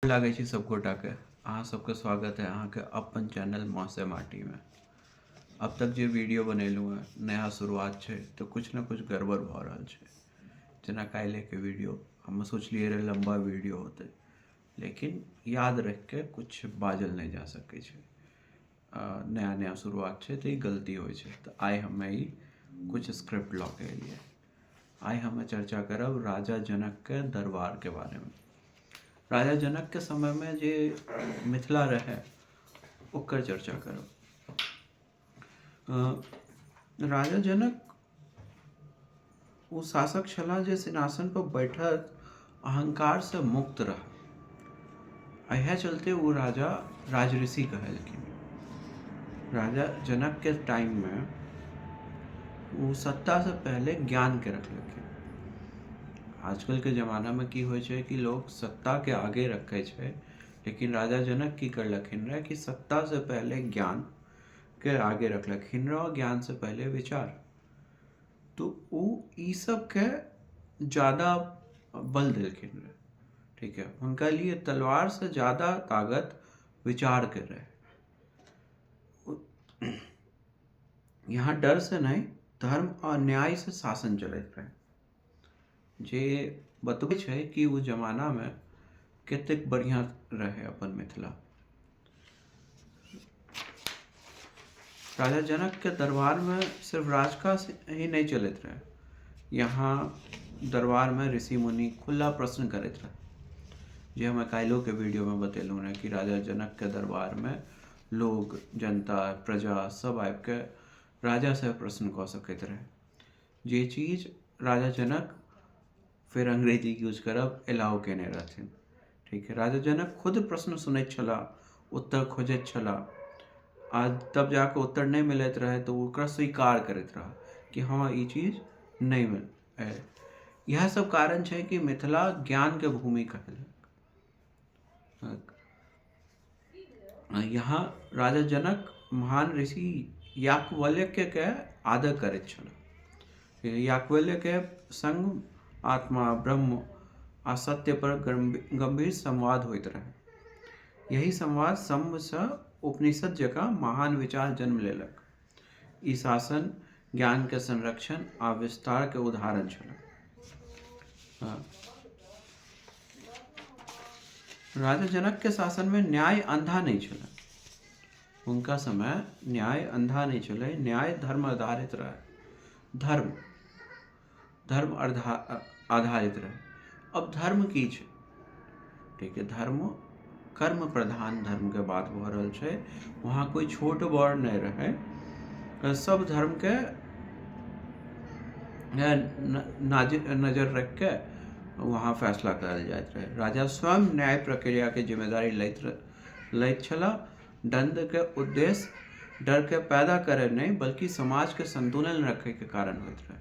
लागै छी सब गोटाके। अहाँ सबके स्वागत है अहाँके अपन चैनल मौसे माटीमे। अब तक जे वीडियो बनेलहुँ हेँ, नया शुरुआत छै तऽ किछु ने किछु गड़बड़ भऽ रहल छै। जेना काल्हिके वीडियो हम सोचलियै रहए लम्बा वीडियो होतै, लेकिन याद राखिके किछु बाजल नहि जा सकै छै। नया नया शुरुआत छै तऽ ई गलती होइ छै। तऽ आइ हमे ई किछु स्क्रिप्ट लऽ के एलियै। आइ हमे चर्चा करब राजा जनकके दरबारके बारेमे। राजा जनकके समयमे जे मिथिला रहै ओकर चर्चा करब। राजा जनक ओ शासक छलाह जे सिंहासन पर बैठल अहंकारसँ मुक्त रहै। इएह चलते ओ राजा राजऋषि कहलखिन। राजा जनकके टाइममे ओ सत्तासँ पहिले ज्ञानके रखलखिन। आजकलके जमानामे की होइ छै कि लोक सत्ताके आगे रखै छै, लेकिन राजा जनक की करलखिन रहए कि सत्तासँ पहिले ज्ञानके आगे रखलखिन रहए आओर ज्ञानसँ पहिले विचार। तऽ ओ ई सबके जादा बल देलखिन रहए। ठीक है, हुनका लिए तलवारसँ जादा ताकत विचारके रहै। यहाँ डरसँ नहि, धर्म आ न्यायसँ शासन चलैत रहै, जे बतबै छै कि ओ जमानामे कतेक बढ़िआँ रहै अपन मिथिला। राजा जनकके दरबारमे सिर्फ राजकाज ही नहि चलैत रहै। यहाँ दरबारमे ऋषि मुनि खुला प्रश्न करैत रहै, जे हमे काल्हिओके वीडियोमे बतेलहुँ रहै कि राजा जनकके दरबारमे लोग, जनता, प्रजा सब आबिके राजासँ प्रश्न कऽ सकैत रहै, जे चीज राजा जनक, फेर अंग्रेजी यूज करब, एलाउ केने रहथिन। ठीक है, राजा जनक खुद प्रश्न सुनैत छलाह, उत्तर खोजैत छलाह, आ तब जाकऽ उत्तर नहि मिलैत रहै तऽ ओकरा स्वीकार करैत रहै कि हँ ई चीज नहि मिल। इएह सब कारण छै कि मिथिला ज्ञानके भूमि कहलक। यहाँ राजा जनक महान ऋषि याज्ञवल्क्यके आदर करैत छलाह। याज्ञवल्क्यके सङ्ग आत्मा, ब्रह्म आ सत्य पर गम्भीर संवाद होइत रहै। यही संवाद समसँ उपनिषद जकाँ महान विचार जन्म लेलक। ई शासन ज्ञानके संरक्षण आ विस्तारके उदाहरण छल। राजा जनकके शासनमे न्याय अन्धा नहि छलै। हुनका समय न्याय अन्धा नहि छलै, न्याय धर्म आधारित रहै, धर्म धर्म आधारित रहै। अब धर्म की छै? ठीक है, धर्म कर्म प्रधान धर्मके बात भऽ रहल छै। वहाँ कोइ छोट बड़ नहि रहै, सब धर्मके नजर रखिके वहाँ फैसला करल जाइत रहै। राजा स्वयं न्याय प्रक्रियाके जिम्मेदारी लैत लैत छलाह। दण्डके उद्देश्य डरके पैदा करय नहि, बल्कि समाजके संतुलन रखैके कारण होइत रहै।